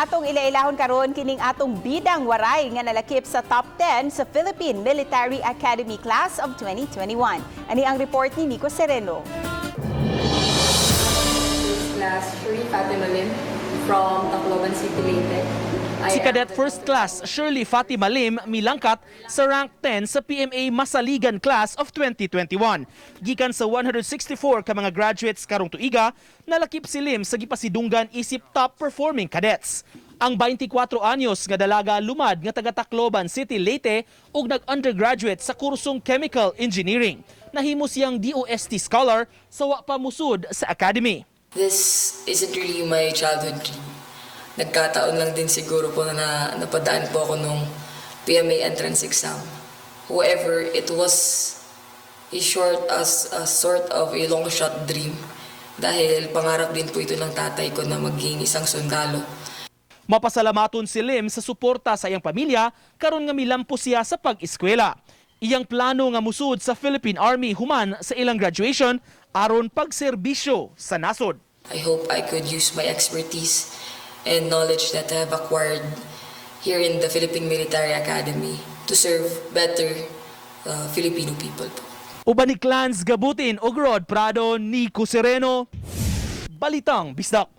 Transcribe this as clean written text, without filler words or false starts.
Atong ilailahon karon kining atong bidang waray nga nalakip sa top 10 sa Philippine Military Academy Class of 2021. Ani ang report ni Nico Sereno. First Class Shirley Fatima Lim from Tacloban City, Leyte. I Si am Cadet the First Class Shirley Fatima Lim milangkat sa rank 10 sa PMA Masaligan Class of 2021. Gikan sa 164 ka mga graduates karong tuiga, nalakip si Lim sa gipasidunggan isip top performing cadets. Ang 24 anyos nga dalaga lumad nga taga Tacloban City, Leyte ug nag-undergraduate sa kursong Chemical Engineering. Nahimo siyang DOST scholar sa wa pa musud sa academy. This isn't really my childhood dream. Nagkataon lang din siguro po na napadaan po ako nung PMA entrance exam. However, it was a short as a sort of a long shot dream dahil pangarap din po ito ng tatay ko na maging isang sundalo. Mapasalamaton si Lim sa suporta sa iyang pamilya karon nga milampo siya sa pag-eskwela. Iyang plano nga musud sa Philippine Army human sa ilang graduation aron pagserbisyo sa nasod. I hope I could use my expertise and knowledge that I have acquired here in the Philippine Military Academy to serve better Filipino people po. Uban ni Clans Gabutin ug Rod Prado, Nico Sereno, Balitang Bisdak.